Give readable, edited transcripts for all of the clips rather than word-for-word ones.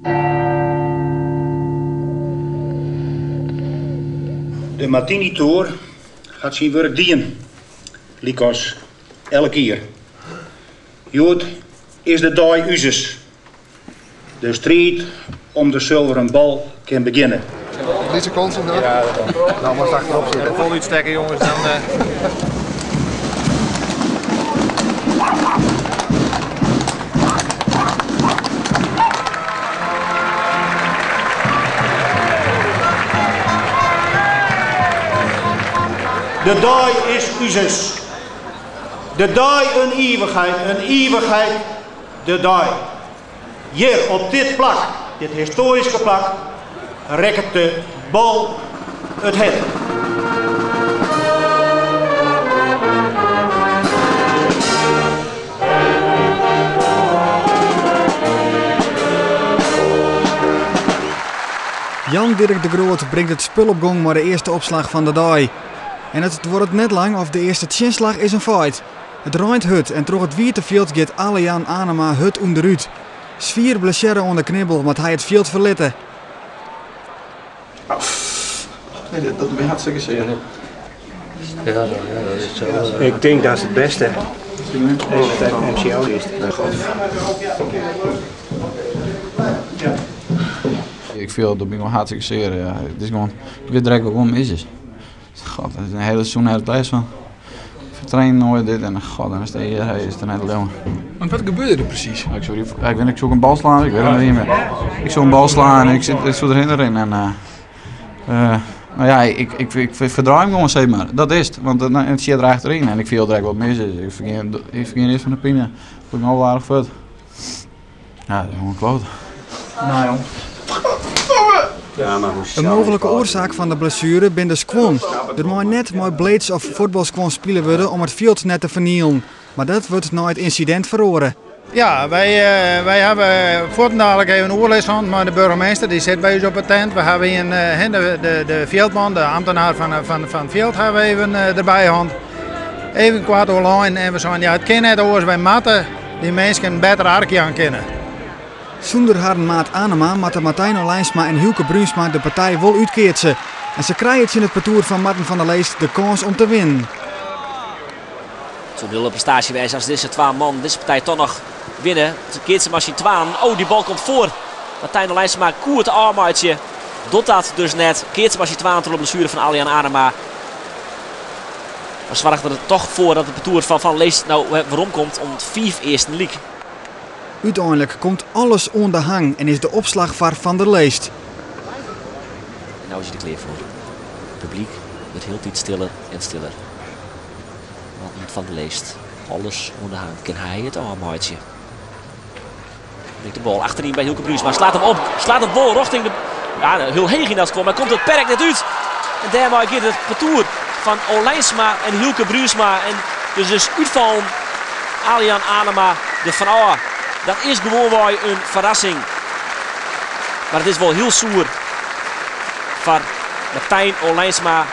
De Martinitoer hat syn wurk dien, lykas elk jier. Hjoed is de dei uzes. De striid om de sulveren bal kin begjinne. Lytse kâns is dat. No moatst achterop sitte. Fol útstekke jonges dan. De dei is uzes. De dei in ivichheid, in ivichheid de dei. Hjir op dit plak, dit histoaryske plak, rekket de bal it hert. Jan Dirk de Groot bringt it spul op gong mei de earste opslach fan de dei. En it duorret net lang of de earste tsjinslach is in feit. It reint hurd en troch it wiete fjild giet Alle Jan Anema hurd ûnderút. Swier blessearre oan de knibbel moat hy it fjild ferlitte. Nee, dat docht my hartstikke sear. Ja, ja, dat is hetzelfde. Ik tink dat is it bêste. As it MCL is. Ik fiel it docht my gewoan hartstikke sear. Ja. It is gewoan, ik wit direkt wat gewoan mis is. God, dat is in hiele seizoen net lêst fan. Fertrainen noait dit en god, dan is het hier, is het net leeuwen. Want wat gebeurde er precies? Ik soe, ik weet, ik soe in bal slaan, ik weet het niet meer. Ik soe in bal slaan en ik, zit, ik soe erheen rennen. En, uh, nou ja, ik, ik, ik, ik verdraai hem gewoon, zeg maar. Dat is het, want het zit er achterin en ik viel direct wat mis is. Ik vergeet, ik vergeet eerst van de pine. Voel ik me al aardig vet. Ja, dat is gewoon kloot. Nou jong. In mooglike oarsaak fan de blessuere binne de skuon. Der mei net mei blades of fuotbalskuon spile wurde om it fjild net te fernielen. Mar dat wurdt nei it ynsidint feroare. Ja, wy, eh, wy hawwe fuortendalik even oerlis hân mei de burgemeester. Dy sit by ús op 'e tent. We hawwe ien, eh, de, de, de fjildman, de ambtenaar fan, fan, fan it fjild, hawwe we even eh, derby hân. Even koart oerlein en we seinen, ja, it kin net oars. Wy moatte dy minsken better ark jaan kinne. Sûnder harren maat Anema moatte Martijn Olijnsma en Hylke Bruinsma de partij wol útkeatse. En se krije tsjin it partoer fan Marten van der Leest de kâns om te winnen. It soe in hiele prestaasje wêze as dizze twa mannen dizze partij toch noch winne. Se keatse mar syn twaen. Oh, dy bal komt foar. Martijn Olijnsma koe it ôfmeitsje. Docht dat dus net. Keatse mar syn twaen troch de blessuere fan Alle Jan Anema. Mar soarget der toch foar dat it partoer fan Van Leest no werom komt om 5 earsten lyk. Uteinlik komt alles oan de hang en is de opslach foar Van der Leest. En no is hy der klear foar. It publyk wurdt hieltyd stiller en stiller. Want Van der Leest, alles oan de hang, kin hy it ôfmeitsje. Bringt de bal achteryn by Hylke Bruinsma. Slaat him op, slaat him wol rjochting de... Ja, hiel heech yn dat skoft, mar komt it perk net út. En dêrmei giet it partoer fan Olijnsma en Hylke Bruinsma. En dus is útfallen Alle Jan Anema der fanôf. Dat is gewoanwei in ferrassing. Mar it is wol hiel soer foar Martijn Olijnsma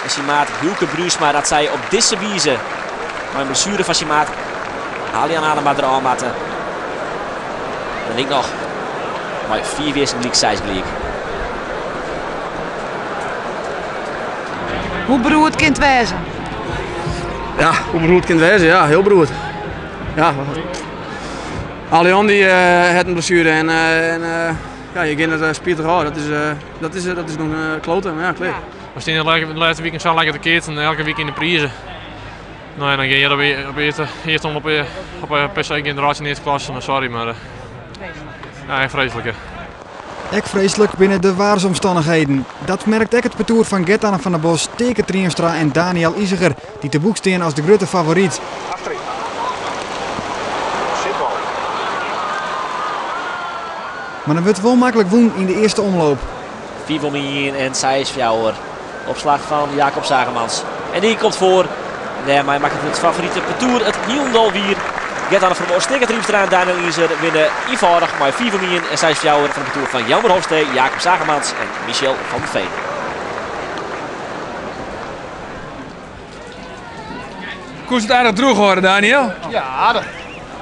en syn maat Hylke Bruinsma dat sy op dizze wize mei in blessuere fan syn maat Alle Jan Anema derôf moatte. En ek noch mei 5 earsten gelyk, 6 gelyk. Hoe beroerd kin it wêze? Ja, hoe beroerd kin it wêze? Ja, hiel beroerd. Ja. Alle Jan dy uh, hat in blessuere en, uh, en uh, ja, je gean it spitich ôf. Dat is, dat is, dat is gewoan kloten. Ja, klear. We stean de lêste wiken sa lekker te keatsen, elke wike yn de prizen. No ja, dan gean je op, op earste, earste om op, op PC gean eruit in eerste klasse. Sorry, maar ja, freeslik. Ek freeslik binne de waarsomstannichheden. Dat merkt ek it partoer fan Gert-Anne van der Bos, Taeke Triemstra en Daniël Iseger, dy't te boek stean as de grutte favoryt. Achterin. Sitbal. Mar dan wurdt wol maklik wûn yn de earste omloop. 5 om 1 en 6 4. Opslach fan Jacob Zagemans. En dy komt foar. En dêrmei makket it favorite partoer it hielendal wier. Gert-Anne van der Bos, Taeke Triemstra en Daniël Iseger winne ienfâldich mei 5 om 1 en 6 4 fan it partoer fan Jelmer Hofstee, Jacob Zagemans en Michel van der Veen. Koest it aardich droech hâlde, Daniël? Ja, aardich.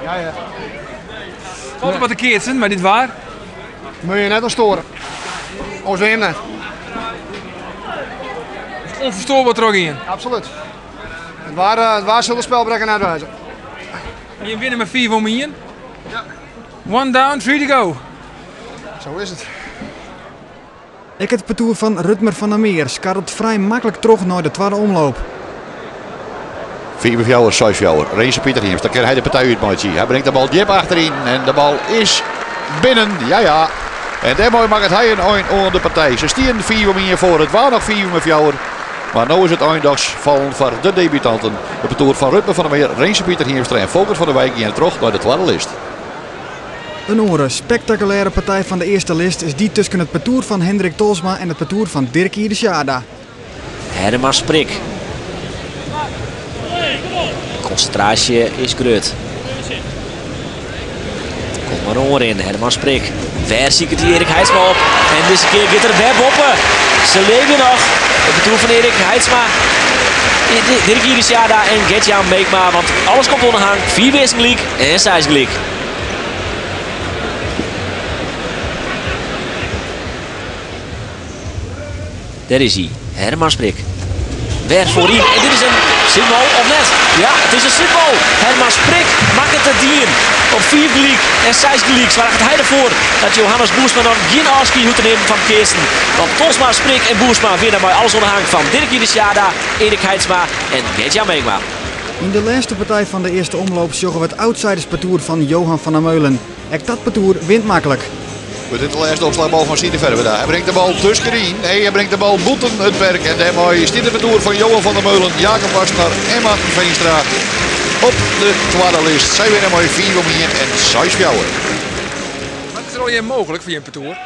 Ja, ja. Falt der wat te keatsen mei dit waar? Moet je net storen. Ons weer net. Onverstoorbaar terug in. Absoluut. Het waar, waar zullen spelbrekker net wijzen. Je winnen met 4 om 1. Ja. One down, three to go. Zo is het. Ik het partour van Rutmer van der Meer skarrelt vrij makkelijk terug naar de tweede omloop. 4 4 6 4. Renze Pieter Hiemstra, dan kan hij de partij uitmaken. Hij brengt de bal diep achterin en de bal is binnen. Ja, ja. En daarmee maakt hij een eind onder de partij. Ze stieren 4 om 1 voor. Het waren nog 4 om 4. Maar nu is het eindags vallen voor de debutanten. De partour van Rutmer van der Meer, Renze Pieter Hiemstra en Volker van der Wijk in terug naar de tweede list. Een oren spectaculaire partij van de eerste list is die tussen het partour van Hendrik Tolsma en het partour van Dirk Irisjada. Herman Sprik. Concentratie is groot. Komt maar oor in, Herman Sprik. Waar zie ik het Erik Heitsma op? En deze keer gaat er web op. Ze leven nog. Het partour van Erik Heitsma. Dirk Irisjada en Gertjan Meekma. Want alles komt onderhang. 4 wisten gelijk en 6 gelijk. Daar is hij, Herman Sprik. Weer voorin. En dit is een zitbal of net? Ja, het is een zitbal. Herman Sprik maakt het dier. Op 4 gelijk en 6 gelijk. Zorgt hij ervoor dat Johannes Boersma nog geen afscheid hoeft te nemen van Kirsten. Want Tolsma, Sprik en Boersma winnen bij alles onderhang van Dirk Irisjada, Erik Heitsma en Gertjan Meekma. In de laatste partij van de eerste omloop zorgen we het outsiderspartour van Johan van der Meulen. Ek dat partour wint makkelijk. Dit is de laatste opslagbal van Sine Verweda. Hij brengt de bal tussenin. Nee, hij brengt de bal boeten het werk. En daarmee is dit het partour van Johan van der Meulen, Jacob Wassenaar en Martin Veenstra op de tweede list. Zij winnen mooi 4 om 1 en 6 4. Wat is er al je mogelijk voor je partour?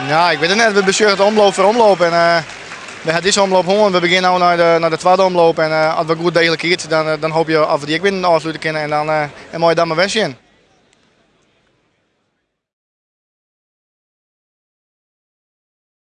Ja, ik weet het net. We besturen het omloop voor omloop. En, we hebben deze omloop horen. We beginnen nu naar de tweede omloop. En als we goed degelijk iets, dan hoop je of we die ook winnen afsluiten kunnen. En dan en mooi dan maar weg in.